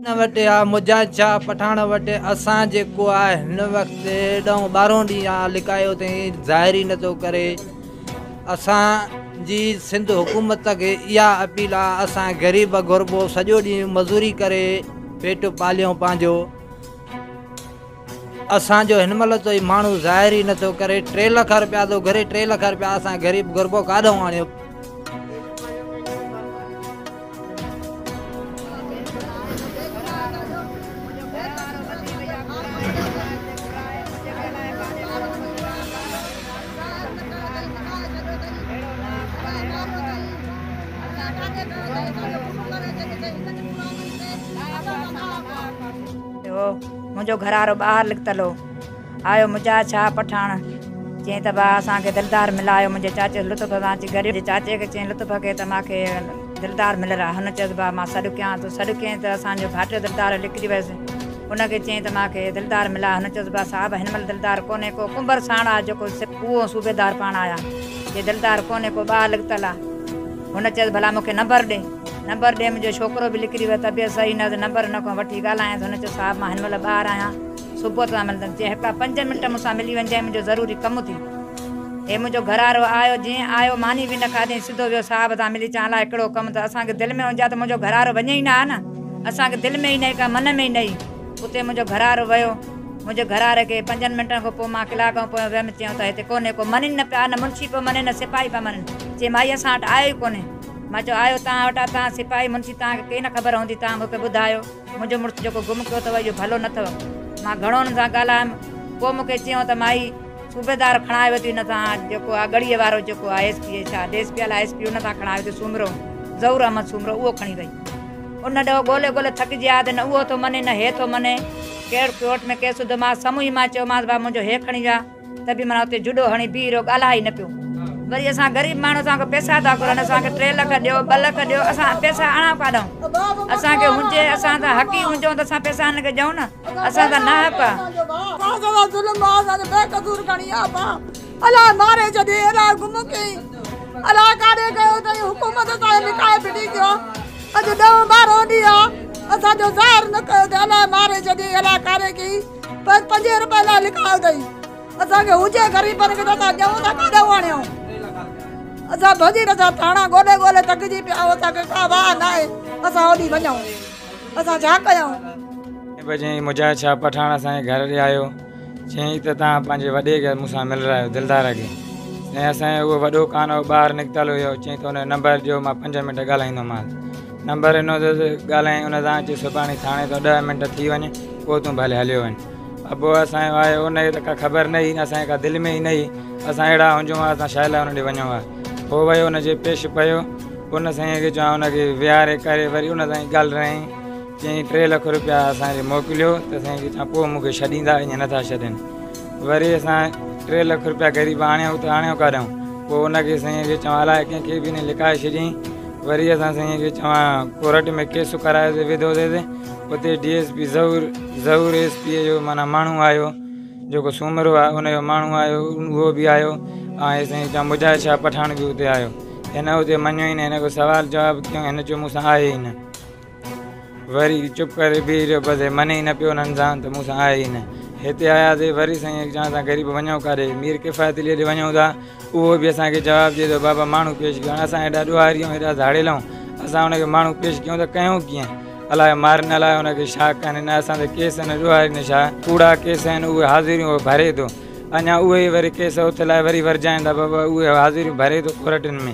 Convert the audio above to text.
هن وٽ آ مجاهد شاهه پٺاڻ وٽ اسان جيڪو آ هن وقت ڏهون ٻارهون ڏينهن آ لڪايو اٿئين ظاهر ئي نٿو ڪري اسان جي سنڌ حڪومت کي اها اپيل آ اسان غريب غربو سڄو ڏينهن مزوري ڪري پيٽ پاليون پنهنجو اسان جو هن مهل ته ماڻهو ظاهر ئي نٿو ڪري 3 لک رپيا ٿو گهري 3 لک رپيا اسان غريب غربو ڪاڏئون آڻيون. منهنجو گهروارو ٻاهر نڪتل هو. آيو مجاهد شاهه پٺاڻ. چيائين ته ڀاء اسان کي دلدار ملايو. منهنجي چاچي لطف سان اچي گڏيو. چاچي کي چيائين لطف کي ته مان کي دلدار ملراء. هن چيس ڀاء مان سڏ ڪيان ٿو. سڏ ڪيائين ته اسان جو ڀائٽيو دلدار نڪري ويس. ان کي چيائين ته مان کي دلدار ملاء. هن چيس ڀاء صاحب هن مهل دلدار ڪونهي ڪو. ڪنڀر ساڻ آ جيڪو اهو صوبيدار پاڻ آيا. چي دلدار ڪونهي ڪو ٻاهر نڪتل آ. هن چيس ڀلا مون کي نمبر ڏي. نمبر ڏي منهنجو ڇوڪرو به نڪري ويو طبيعت صحيح نه هيس نمبر هن کان وٺي ڳالهايائينس. هن چيو صاحب مان هن مهل ٻاهر آهيان. صبح سان ملندم. چيائين هڪڙا 5 منٽ مون سان ملي وڃجانء منهنجو ضروري ڪم ٿي. هي منهنجو گهروارو آيو جيئن آيو ماني به نه کاڌائين سڌو ويو صاحب سان ملي چان الاء ڪهڙو ڪم اٿس اسان کي دل ۾ هجي ها ته منهنجو گهروارو وڃي ئي نه ها نه اسان کي دل ۾ ئي نه هئي ڪا من ۾ ئي نه هئي اتي منهنجو گهروارو ويو منهنجي گهرواري کي 5 منٽن کان پوء مان ڪلاڪ کان پوء ويم چيائون ته هتي ڪونهي ڪو مڃين نه پيا نه منشي پيو مڃي نه سپاهي پيا مڃن چي مائي اسان وٽ آيو ئي ڪونهي مان چيو آيو توهان وٽ آ توهان سپاهي منشي توهان کي ڪين خبر هوندي توهان مون کي ٻڌايو. منهنجو مڙس جيڪو گم ڪيو اٿو اهو ڀلو نه اٿو. مان گهڻو هن سان ڳالهايم. پوء مون کي چيائون ته مائي صوبيدار کڻايو اٿئي هن سان جيڪو آ ڳڙهيء وارو جيڪو آ ايس پي ڇا ڊي ايس پي الاء ايس پي ان سان کڻايو اٿئي سومرو ظهور احمد سومرو اهو کڻي وئي. ان ڏهو ڳولي ڳولي ٿڪجي آيا ته نه اهو ٿو مڃي نه هي ٿو مڃي. ڪهڙ ڪورٽ ۾ ڪيس وڌو مان سمون ئي مان چيومانس ڀاء منهنجو هي کڻي ويا. ته به معنيٰ اتي جڏو هڻي بيهي رهيو ڳالهائي ئي نه پيو. وري اسان غريب ماڻهو اسان کان پئسا ٿا گهرن اسان کي 3 لک ڏيو 2 لک ڏيو اسان پئسا آڻان ڪاڏئون اسان کي هجي اسان سان حق ئي هجون ته اسان پئسا هن کي ڏيون نه اسان سان نه حق آ. اسان سان ظلم آ اسان کي بي قصور کڻي آ پا الاء ماري ڇڏي الاء گم ڪيئي الاء ڪاڏي ڪيو اٿئي حڪومت اسان کي لڪائي ڦٽي ڪيو اڄ ڏهون ٻارهون ڏينهن آ اسان جو ظاهر نه ڪيو اٿئي الاء ماري ڇڏي الاء ڪاڏي ڪيئي. پر 5 روپين لاء لڪايو اٿئي. اسان کي هجي غريبن کي ته اسان ڏيون ته ڪاڏئون آڻيون. اسان ڀڄي اسان ٿاڻا ڳولي ڳولي ٿڪجي پيا آهيون. اسان کي ڪا واهه ناهي اسان هوڏي وڃون. اسان ڇا ڪيون. بجي مجاهد شاهه پٺاڻ اسان جي گهر ڏي آيو. چيائين ته توهان پنهنجي وڏي کي مون سان ملرايو دلدار کي. سائين اسان جو اهو وڏو ڪانه هو ٻاهر نڪتل هيو. چيائين ته ان جو نمبر ڏيو مان 5 منٽ ڳالهائيندومانس. نمبر ڏنو اٿس ڳالهايائين ان سان چي سڀاڻي ٿاڻي تان 10 منٽ ٿي وڃ پوء تون ڀلي هليو وڃ. ابو اسان جو آيو ان کي ته ڪا خبر نه هئي اسان کي ڪا دل ۾ ئي نه هئي اسان اهڙا هجون ها اسان شايد لاء ان ڏي وڃون ها. هو ويو ان جي پيش پيو ان سائين کي چوان ان کي ويهاري ڪري وري ان سان ڳالهايائين چيائين 3 لک روپيا اسان کي موڪليو ته سائين کي چوان پوء مون کي ڇڏيندا ائين نٿا ڇڏين. وري اسان 3 لک روپيا غريب آڻيو ته آڻيو ڪاڏئون. پوء ان کي سائين کي چوان الائي ڪنهن کي به نه لڪائي ڇڏيائين. وري اسان سائين کي چوان ڪورٽ ۾ ڪيس ڪرايوسي وڌوسي اتي D S P Zahoor S P جو معنيٰ ماڻهو آيو جيڪو سومرو آهي ان جو ماڻهو آيو اهو به آيو ۽ سائين چوان مجاهد شاهه پٺاڻ به اتي آيو. هن اتي مڃيو ئي نه هن کان سوال جواب ڪيو هن چيو مون سان آهي ئي نه. وري چپ ڪري بيهي رهيو بس هي مڃي ئي نه پيو انهن سان ته مون سان آهي ئي نه. هتي آياسي وري سائين چوان اسان غريب وڃون ڪاڏي مير ڪفايت علي ڏي وڃون ٿا اهو به اسان کي جواب ڏئي ٿو بابا ماڻهو پيش ڪيو. هاڻي اسان ايڏا ڏوهاري آهيون ايڏا ڌاڙيل آهيون اسان ان کي ماڻهو پيش ڪيون ته ڪيون ڪيئن الائي مارن الائي ان کي ڇا ڪن نه اسان تي ڪيس آهن ڏوهاري نه ڇا ڪوڙا ڪيس آهن اهي حاضريون اهو ڀري ٿو اڃا اهي ئي وري ڪيس اٿلائي وري ورجائين ٿا بابا اهي حاضريون ڀري ٿو ڪورٽن ۾.